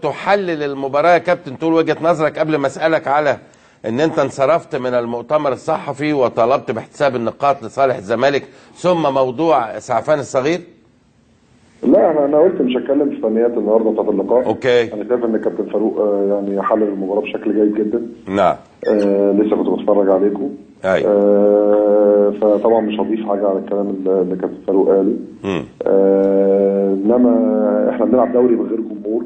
تحلل المباراة يا كابتن، تقول وجهة نظرك قبل ما اسألك على ان انت انصرفت من المؤتمر الصحفي وطلبت باحتساب النقاط لصالح الزمالك، ثم موضوع سعفان الصغير؟ لا انا قلت مش هتكلم في فنيات النهارده بتاعت اللقاء. okay. انا شايف ان كابتن فاروق يعني حلل المباراة بشكل جيد جدا. نعم. لسه كنت بتفرج عليكم. ايوه. فطبعا مش هضيف حاجة على الكلام اللي كابتن فاروق قاله. انما احنا بنلعب دوري من غير جمهور،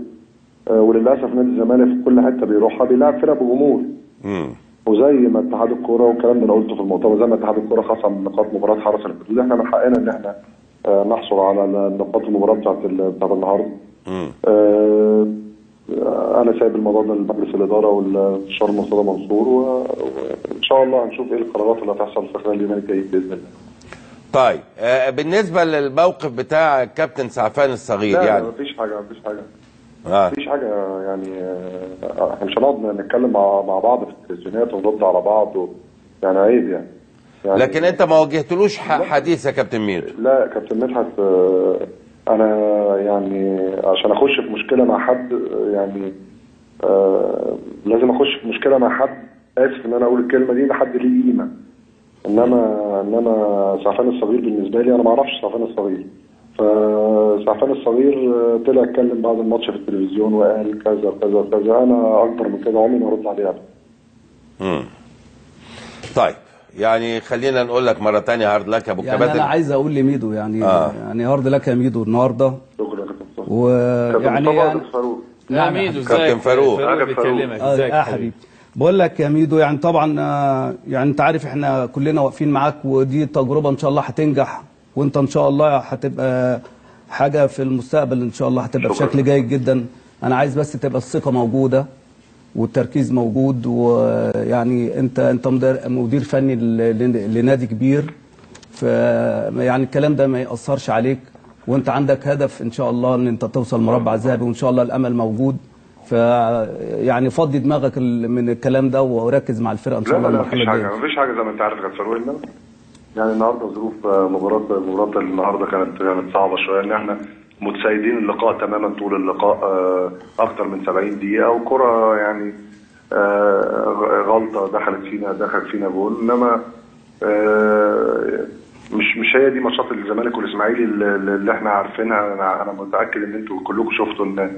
وللاسف نادي الزمالك في كل حتة بيروحها بيلعب فرق بجمهور. وزي ما اتحاد الكورة والكلام ده انا قلته في المؤتمر، زي ما اتحاد الكورة خصم نقاط مباراة حرس الحدود، احنا من حقنا ان احنا نحصل على نقاط المباراة بتاعت النهارده. انا سايب الموضوع ده لمجلس الادارة والمستشار مرتضى منصور، وان شاء الله هنشوف ايه القرارات اللي هتحصل في خلال اليومين الجايين باذن الله. طيب بالنسبة للموقف بتاع الكابتن سعفان الصغير، لا يعني مفيش حاجة، مفيش حاجة. مفيش حاجة يعني، احنا مش هنقعد نتكلم مع بعض في التلفزيونات ونرد على بعض يعني عيب يعني. لكن انت ما وجهتلوش حديث يا كابتن ميدو؟ لا كابتن مدحت، انا يعني عشان اخش في مشكلة مع حد يعني لازم اخش في مشكلة مع حد، اسف ان انا اقول الكلمة دي، لحد ليه قيمة. انما سعفان الصغير بالنسبة لي انا ما اعرفش سعفان الصغير. فسعفان الصغير طلع اتكلم بعد الماتش في التلفزيون وقال كذا كذا كذا، انا اكبر من كده عمري ما ارد عليه ابدا. طيب يعني خلينا نقول لك مرة ثانية hard luck يا ابو يعني الكباتن. انا عايز اقول لميدو يعني يعني hard luck يا ميدو النهارده. شكرا يا كابتن مصطفى. ويعني يا ميدو ازيك؟ كابتن فاروق بيكلمك. ازيك يا حبيبي؟ بقول لك يا ميدو، يعني طبعا يعني انت عارف احنا كلنا واقفين معاك، ودي تجربه ان شاء الله هتنجح، وانت ان شاء الله هتبقى حاجة في المستقبل ان شاء الله، هتبقى بشكل جيد جدا. انا عايز بس تبقى الثقة موجودة والتركيز موجود، ويعني انت مدير فني لنادي كبير، فيعني الكلام ده ما ياثرش عليك، وانت عندك هدف ان شاء الله ان انت توصل مربع ذهبي، وان شاء الله الامل موجود. فيعني فضي دماغك من الكلام ده وركز مع الفرقة ان شاء الله. لا مفيش حاجة، مفيش حاجة زي ما انت عارف يا كابتن فاروق. يعني النهارده ظروف مباراة النهارده كانت صعبة شوية، ان احنا متسيدين اللقاء تماما طول اللقاء اكتر من 70 دقيقة، وكره يعني غلطه دخلت فينا جول. انما مش هي دي ماتشات الزمالك والاسماعيلي اللي احنا عارفينها. انا متاكد ان انتوا كلكم شفتوا ان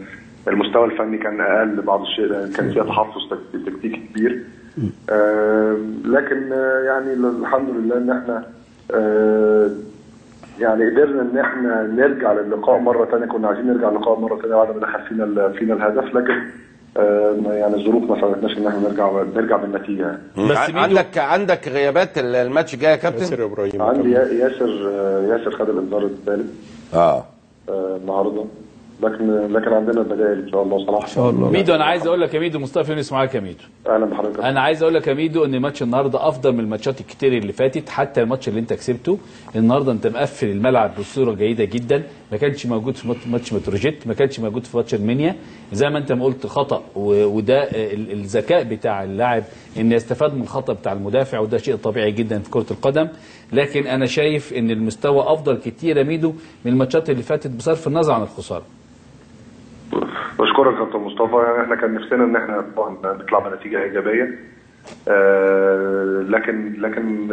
المستوى الفني كان اقل بعض الشيء، كان فيها تحفظ تكتيكي كبير. لكن يعني الحمد لله ان احنا يعني قدرنا ان احنا نرجع للقاء مرة ثانية. كنا عايزين نرجع للقاء مرة ثانية بعد ما دخل فينا الهدف، لكن يعني الظروف ما ساعدتناش ان احنا نرجع بالنتيجة يعني. بس عندك غيابات الماتش الجاي يا كابتن؟ ياسر ابراهيم. عندي ياسر خد الانذار الثالث النهارده، لكن عندنا بدائل ان شاء الله. صلاح ان شاء الله. ميدو انا عايز اقول لك يا ميدو، مصطفى يونس معاك يا ميدو. اهلا بحضرتك. انا عايز اقول لك يا ميدو ان ماتش النهارده افضل من الماتشات الكتير اللي فاتت، حتى الماتش اللي انت كسبته النهارده انت مقفل الملعب بصورة جيدة جدا، ما كانش موجود في ماتش متروجيت، ما كانش موجود في ماتش المنيا، زي ما انت ما قلت خطا، وده الذكاء بتاع اللاعب ان يستفاد من الخطا بتاع المدافع، وده شيء طبيعي جدا في كره القدم. لكن انا شايف ان المستوى افضل كتير يا ميدو من الماتشات اللي فاتت بصرف النظر عن الخسارة. بشكرك يا كابتن مصطفى. يعني احنا كان نفسنا ان احنا طبعا نطلع بنتيجة ايجابية، لكن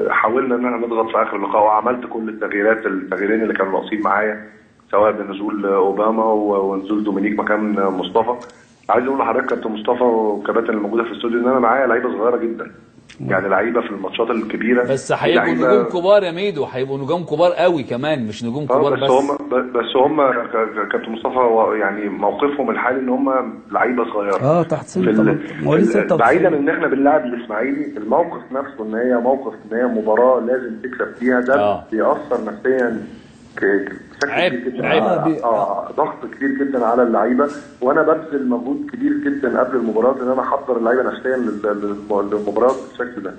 حاولنا ان احنا نضغط في اخر اللقاء، وعملت كل التغييرين اللي كانوا ناقصين معايا، سواء بنزول اوباما ونزول دومينيك مكان مصطفى. عايز اقول لحضرتك كابتن مصطفى والكباتن اللي موجودة في الاستوديو ان انا معايا لعيبة صغيرة جدا، يعني لعيبة في الماتشات الكبيرة، بس هيبقوا نجوم كبار يا ميدو، هيبقوا نجوم كبار قوي كمان، مش نجوم كبار بس. بس هم كابتن مصطفى يعني موقفهم الحالي ان هم لعيبة صغيرة تحت سن 18. بعيدا ان احنا بنلعب الاسماعيلي، الموقف نفسه ان هي موقف ان هي مباراة لازم تكسب فيها، ده بيأثر نفسيا عيب ضغط كبير جدا على اللعيبة، وانا ببذل مجهود كبير جدا قبل المباراة ان انا احضر اللعيبة نفسيا للمباراة بالشكل ده.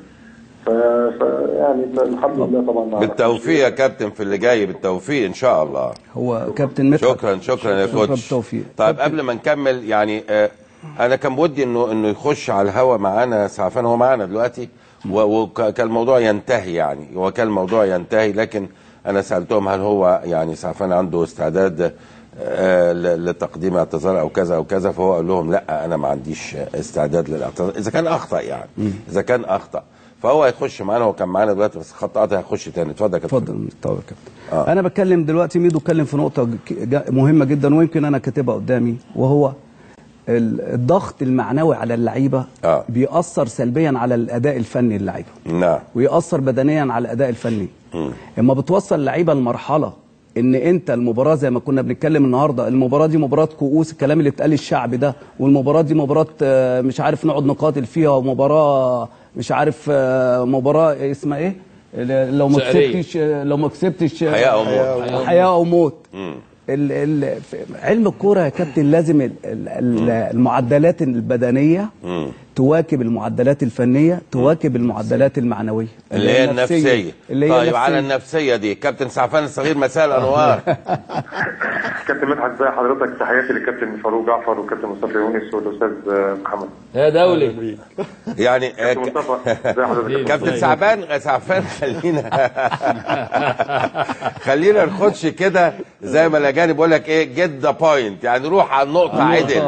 يعني الحمد لله طبعا. بالتوفيق يا كابتن في اللي جاي، بالتوفيق ان شاء الله. هو كابتن مدحت. شكرا يا كوتش. بالتوفيق. طيب قبل ما نكمل يعني انا كان بودي انه يخش على الهوا معانا سعفان، هو معانا دلوقتي، وكان الموضوع ينتهي يعني، وكان الموضوع ينتهي، لكن انا سالتهم هل هو يعني سعفان عنده استعداد لتقديم اعتذار او كذا او كذا، فهو قال لهم لا انا ما عنديش استعداد للاعتذار اذا كان اخطا، يعني اذا كان اخطا فهو هيخش معانا، هو كان معانا دلوقتي بس خط قطع، هيخش تاني. اتفضل يا كابتن. اتفضل. طب يا كابتن. انا بتكلم دلوقتي، ميدو اتكلم في نقطة مهمة جدا ويمكن انا كاتبها قدامي، وهو الضغط المعنوي على اللعيبة بيأثر سلبيا على الاداء الفني للعيبة. نعم. ويأثر بدنيا على الاداء الفني. اما بتوصل اللعيبة لمرحلة ان انت المباراة زي ما كنا بنتكلم النهارده، المباراة دي مباراة كؤوس، الكلام اللي اتقال الشعب ده، والمباراة دي مباراة مش عارف نقعد نقاتل فيها، ومباراة مش عارف مباراة اسمها ايه، لو ما كسبتش، لو ما كسبتش حياة او موت، حياة او موت. علم الكورة يا كابتن لازم المعدلات البدنية تواكب المعدلات الفنية، تواكب المعدلات المعنوية اللي هي النفسية. اللي هي طيب النفسية. على النفسية دي كابتن سعفان الصغير، مساء الانوار. كابتن مدحت ازي حضرتك، تحياتي للكابتن فاروق جعفر والكابتن مصطفى يونس والاستاذ محمد. يا دولي يعني كابتن مصطفى ازي حضرتك. كابتن سعفان خلينا نخش كده زي ما الاجانب بيقول لك ايه، get the point، يعني روح على النقطة عدل.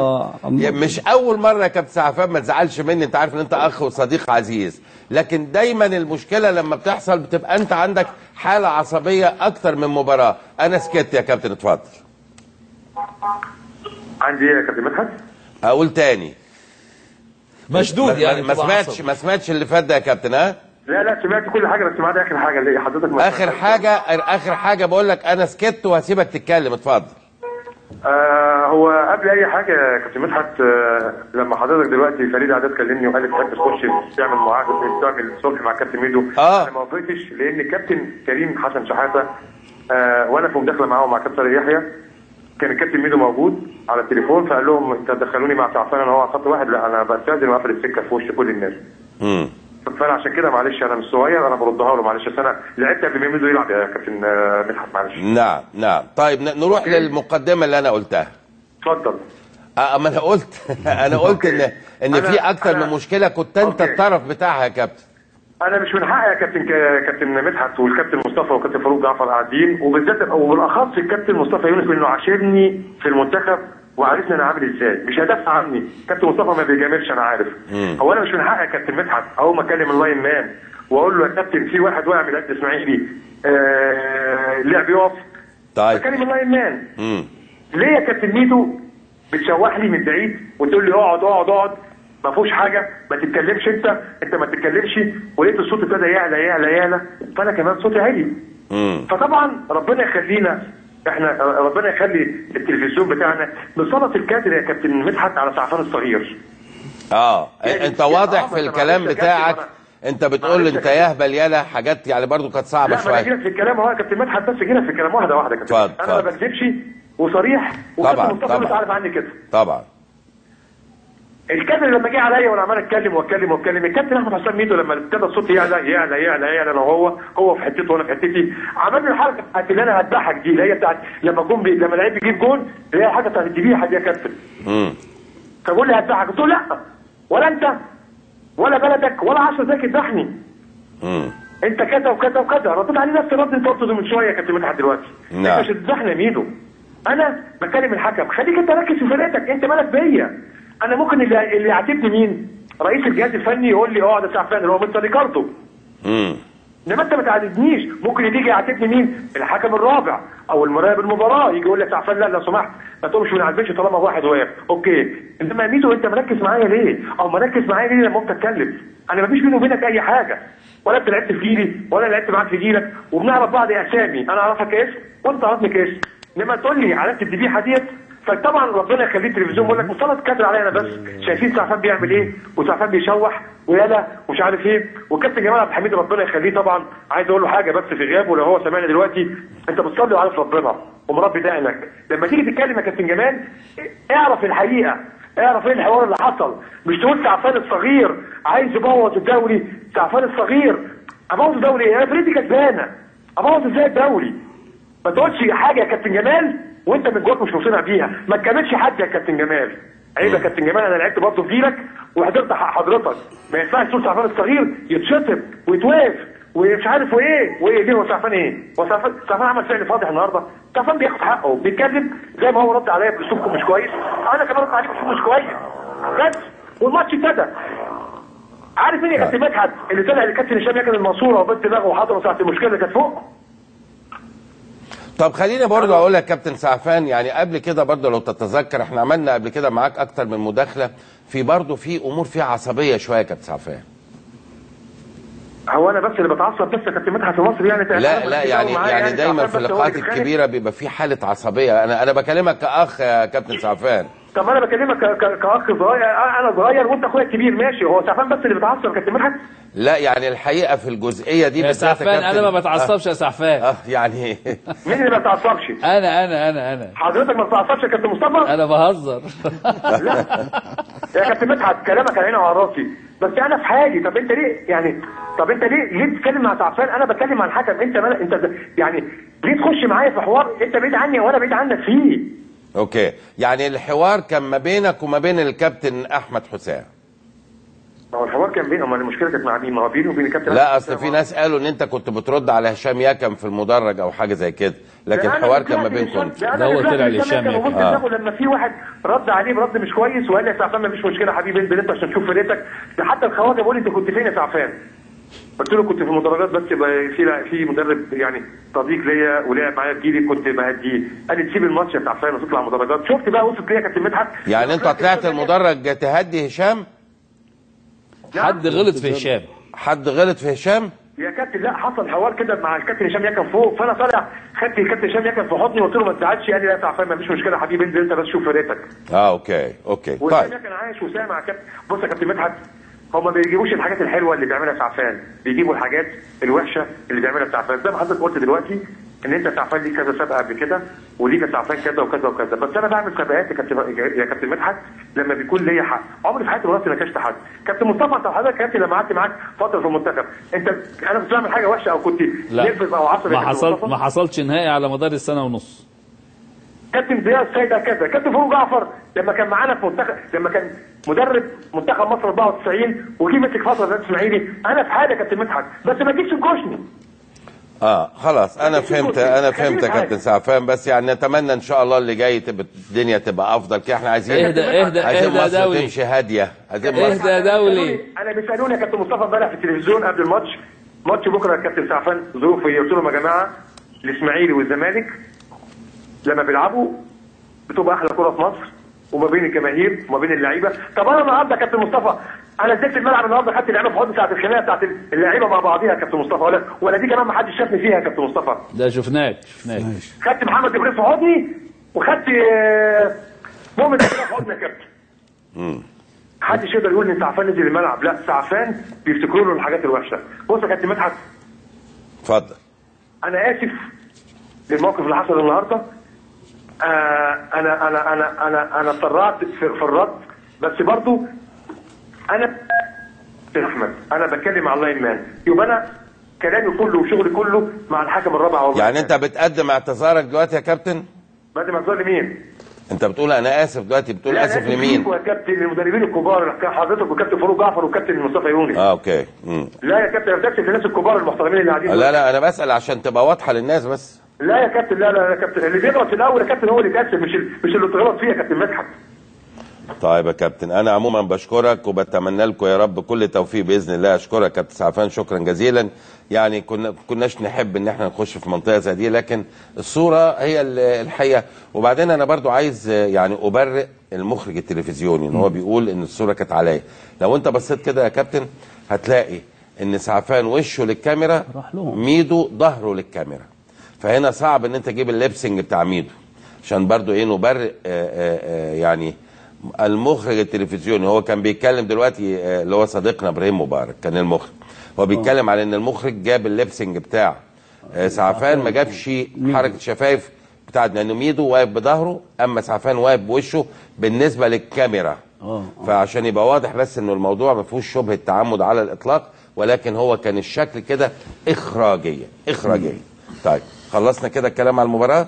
مش اول مرة يا كابتن سعفان، ما تزعلش مني، انت عارف ان انت اخ وصديق عزيز، لكن دايما المشكلة لما بتحصل بتبقى انت عندك حاله عصبية اكتر من مباراة. انا سكت يا كابتن، اتفضل. عندي ايه يا كابتن مدحت؟ اقول تاني. مشدود يعني. ما سمعتش اللي فات ده يا كابتن؟ ها؟ لا سمعت كل حاجة، بس ما عدا اخر حاجة اللي حضرتك. اخر حاجة بقول لك انا سكت وهسيبك تتكلم، اتفضل. هو قبل اي حاجة يا كابتن مدحت، لما حضرتك دلوقتي فريد عداد كلمني وقال لي تحب تخش تعمل معاهدة، تعمل صلح مع كابتن ميدو، انا ما وافقتش، لان الكابتن كريم حسن شحاته وانا في مداخله معاه ومع كابتن يحيى، كان الكابتن ميدو موجود على التليفون، فقال لهم انت دخلوني مع سعفان انا هو على خط واحد، لا انا بستاذن واقفل السكة في وش كل الناس. فانا عشان كده معلش انا مش صغير، انا بردها له معلش، بس انا لعبت قبل ما ميدو يلعب يا كابتن مدحت معلش. نعم نعم. طيب نروح للمقدمة اللي انا قلتها. اتفضل. اما انا قلت انا قلت ان في اكتر من مشكلة كنت انت الطرف بتاعها يا كابتن. انا مش من حقي يا كابتن مدحت والكابتن مصطفى والكابتن فاروق جعفر قاعدين، وبالذات وبالاخص الكابتن مصطفى يونس، لانه عاشرني في المنتخب وعرفني انا عامل ازاي، مش هدافع عني. كابتن مصطفى ما بيجاملش انا عارف. هو انا مش من حقي يا كابتن مدحت اول ما اكلم ال line man واقول له يا كابتن في واحد واقع من النادي الاسماعيلي اللعب يقف. طيب بكلم ال line man. ليه يا كابتن ميدو بتشوح لي من بعيد وتقول لي اقعد اقعد اقعد، ما فيهوش حاجة، ما تتكلمش انت ما تتكلمش، ولقيت الصوت ابتدى يعلى يعلى يعلى، فانا كمان صوتي عالي. فطبعا ربنا يخلينا احنا، ربنا يخلي التلفزيون بتاعنا بصلة الكادر يا كابتن مدحت على سعفان الصغير. انت واضح في الكلام بتاعك، انت بتقول انت يهبل يالا حاجات يعني برضو كانت صعبة شوية. لا ما انا في الكلام اهو يا كابتن مدحت، بس جينا في الكلام واحدة واحدة يا كابتن. انا ما بكذبش وصريح، وكابتن مصطفى مش عارف عني كده. طبعا. الكابتن لما جه عليا وانا عمال اتكلم واتكلم واتكلم، الكابتن احمد حسام ميدو لما ابتدى الصوت يعلى يعلى يعلى يعلى، انا وهو، هو في حتته وانا في حتتي، عملنا الحركة بتاعت اللي انا هذبحك دي، اللي هي بتاعت لما جون لما لعيب بيجيب جون، اللي هي الحركة بتاعت الذبيحة دي يا كابتن. فبقول لي هذبحك، قلت له لا، ولا انت ولا بلدك ولا 10 دقايق تذبحني. انت كذا وكذا وكذا، رديت عليه نفس الرد انت قلته من شوية يا كابتن مدحت دلوقتي. انت مش هتذبحني يا ميدو، انا بكلم الحكم، خليك انت ركز في فرقتك، انت مالك بيا. انا ممكن اللي يعاتبني مين؟ رئيس الجهاز الفني يقول لي اقعد يا سعفان اللي هو مستر ريكاردو. انما انت ما تعاتبنيش. ممكن يجي يعاتبني مين؟ الحكم الرابع او المراقب المباراة، يجي يقول لي يا سعفان لا لو سمحت ما تقومش من على ال bench طالما واحد واقف، okay. انما يا ميدو انت مركز معايا ليه؟ او مركز معايا ليه لما انت تتكلم؟ انا ما فيش بيني وبينك اي حاجة، ولا انت لعبت في جيلي ولا لعبت معاك في جيلك، وبنعرف بعض اسامي، انا اعرفك اسم وانت تعرفني كاسم. انما تقول لي علامة الذبيحة ديت، فطبعا ربنا يخليه التلفزيون بيقول لك مسلط كادر عليا انا بس، شايفين سعفان بيعمل ايه، وسعفان بيشوح ويلا ومش عارف ايه. والكابتن جمال عبد الحميد ربنا يخليه، طبعا عايز اقول له حاجة بس في غيابه لو هو سامعني دلوقتي، انت بتصلي وعارف ربنا ومربي دقنك، لما تيجي تتكلم يا كابتن جمال اعرف الحقيقة، اعرف ايه الحوار اللي حصل، مش تقول سعفان الصغير عايز يبوظ الدوري. سعفان الصغير ابوظ الدوري ايه؟ انا فرقتي كسبانه، ابوظ ازاي الدوري؟ ما تقولش حاجة يا كابتن جمال وانت من جواك مش مقتنع بيها، ما تكملش حد يا كابتن جمال. عيب يا كابتن جمال، انا لعبت برضه في جيلك وحضرت حضرتك، ما ينفعش تقول سعفان الصغير يتشتم ويتوقف ومش عارف وايه ليه. هو سعفان ايه؟ هو سعفان عمل فعل فاضح النهارده. سعفان بياخد حقه، بيتكلم زي ما هو رد عليا باسلوبكم مش كويس، انا كمان رد عليه باسلوب مش كويس بس، والماتش ابتدى. عارف مين يا كابتن مدحت اللي طلع للكابتن هشام يكن المنصورة وبنت دماغه وحضره ساعة المشكلة اللي كانت فوق؟ طب خليني برضه اقول لك كابتن سعفان، يعني قبل كده برضه لو تتذكر احنا عملنا قبل كده معاك اكتر من مداخله، في برضه في امور فيها عصبية شوية يا كابتن سعفان. هو انا بس اللي بتعصب بس يا كابتن مدحت في مصر يعني؟ لا لا، يعني دايما في اللقاءات الكبيرة بيبقى في حاله عصبية. انا بكلمك كاخ يا كابتن سعفان. طب انا بكلمك كاخ صغير، انا صغير وانت اخويا الكبير، ماشي. هو سعفان بس اللي بيتعصب يا كابتن مدحت؟ لا يعني الحقيقة في الجزئية دي يا سعفان انا ما بتعصبش يا سعفان. يعني مين اللي ما بيتعصبش؟ انا انا انا انا حضرتك ما بتتعصبش يا كابتن مصطفى؟ انا بهزر. لا يا كابتن مدحت كلامك على عيني وعلى راسي، بس انا في حالي. طب انت ليه يعني؟ طب انت ليه بتتكلم مع سعفان؟ انا بتكلم مع الحكم. انت يعني ليه تخش معايا في حوار انت بعيد عني وانا بعيد عنك فيه؟ okay، يعني الحوار كان ما بينك وما بين الكابتن احمد حسام. ما هو الحوار كان بين، امال المشكلة كانت مع مين؟ ما هو بينه وبين الكابتن. لا اصل في ناس قالوا ان انت كنت بترد على هشام يكن في المدرج او حاجة زي كده، لكن الحوار كان ما بينكم. ده هو طلع لهشام يكن. لما في واحد رد عليه برد مش كويس وقال لي يا سعفان مفيش مشكلة يا حبيبي انزل انت عشان تشوف فرقتك، ده حتى الخواجه بيقول لي انت كنت فين يا سعفان؟ قلت له كنت في المدرجات بس في مدرب يعني صديق ليا ولعب معايا في جيلي كنت بهديه، قال لي تسيب الماتش يا سعفان وتطلع مدرجات. شفت بقى وصلت ليا يا كابتن مدحت؟ يعني انت طلعت المدرج تهدي هشام؟ حد غلط في هشام؟ حد غلط في هشام؟ يا كابتن لا، حصل حوار كده مع الكابتن هشام يكن فوق، فانا طالع خدت الكابتن هشام يكن في حضني وقلت له ما تزعلش، قال لي لا يا سعفان ما فيش مشكلة يا حبيبي انزل انت بس شوف فرقتك. okay okay. طيب وهشام يكن عايش وسامع كابتن. بص يا كابتن مدحت، هما ما بيجيبوش الحاجات الحلوة اللي بيعملها سعفان، بيجيبوا الحاجات الوحشة اللي بيعملها سعفان. زي ما حضرتك قلت دلوقتي ان انت سعفان ليه كذا سابقه قبل كده وليك سعفان كذا وكذا وكذا، بس انا بعمل سباقات يا كابتن مدحت لما بيكون ليا حق. عمري في حياتي ما نكشت حد. كابتن مصطفى انت حضرتك كابتن لما قعدت معاك فترة في المنتخب، انت انا كنت بعمل حاجة وحشة او كنت نرفز او عصبي؟ ما حصلش نهائي على مدار السنة ونص. كابتن ضياء السيد كذا، كابتن فاروق جعفر لما كان معانا في منتخب، لما كان مدرب منتخب مصر 94 وجي مسك فترة زي الاسماعيلي، انا في حالي يا كابتن مدحت، بس ما تجيش تنكشني. خلاص انا فهمت، انا فهمت يا كابتن سعفان، بس يعني نتمنى ان شاء الله اللي جاي تبقى الدنيا تبقى افضل كده. احنا عايزين اهدى اهدى عايزين اهدى مصر دولي. تمشي هادية، عايزين مصر اهدى دولي. انا بيسالوني يا كابتن مصطفى امبارح في التلفزيون قبل الماتش، ماتش بكره يا كابتن سعفان ظروفه ايه؟ قلت لهم يا جماعة الاسماعيلي والزمالك لما بيلعبوا بتبقى احلى كره في مصر، وما بين الجماهير وما بين اللعيبة. طب انا النهارده يا كابتن مصطفى انا نزلت الملعب النهارده خدت اللعيبة في حضن ساعة الخناقة بتاعت اللعيبة مع بعضيها يا كابتن مصطفى، ولا دي كمان ما حدش شافني فيها يا كابتن مصطفى؟ ده شفناك. خدت محمد ابراهيم في حضني وخدت مؤمن في حضني يا كابتن. محدش يقدر يقول ان سعفان نزل الملعب، لا سعفان بيفتكروا له الحاجات الوحشة. بص يا كابتن مدحت. اتفضل. انا اسف للموقف اللي حصل النهارده. انا انا انا انا انا اتسرعت في الرد، بس برضو انا احمد انا بتكلم على ال line man، يبقى انا كلامي كله وشغلي كله مع الحكم الرابع. والله يعني انت بتقدم اعتذارك دلوقتي يا كابتن؟ بقدم اعتذار لمين؟ انت بتقول انا اسف دلوقتي، بتقول اسف لمين؟ يا كابتن المدربين الكبار حضرتك وكابتن فاروق جعفر وكابتن مصطفى يونس. okay. لا يا كابتن انا بتكلم في الناس الكبار المحترمين اللي قاعدين. لا لا انا بسال عشان تبقى واضحة للناس بس. لا يا كابتن، لا لا يا كابتن، اللي بيغلط في الاول يا كابتن هو اللي بيتأسف، مش اللي اتغلط فيه يا كابتن مدحت. طيب يا كابتن انا عموما بشكرك وبتمنى لكم يا رب كل توفيق باذن الله. اشكرك كابتن سعفان، شكرا جزيلا. يعني كناش نحب ان احنا نخش في منطقة زي دي، لكن الصورة هي الحقيقة. وبعدين انا برضو عايز يعني ابرئ المخرج التلفزيوني ان هو بيقول ان الصورة كانت عليا. لو انت بصيت كده يا كابتن هتلاقي ان سعفان وشه للكاميرا، ميدو ظهره للكاميرا، فهنا صعب ان انت تجيب ال lip sync بتاع ميدو، عشان برضو ايه نبرئ يعني المخرج التلفزيوني. هو كان بيتكلم دلوقتي اللي هو صديقنا ابراهيم مبارك كان المخرج، هو بيتكلم على ان المخرج جاب ال lip sync بتاع سعفان، ما جابش حركة شفايف بتاعت، لانه ميدو واقف بظهره اما سعفان واقف بوشه بالنسبة للكاميرا. فعشان يبقى واضح بس انه الموضوع ما فيهوش شبهه تعمد على الاطلاق، ولكن هو كان الشكل كده اخراجيا. طيب خلصنا كده الكلام على المباراة.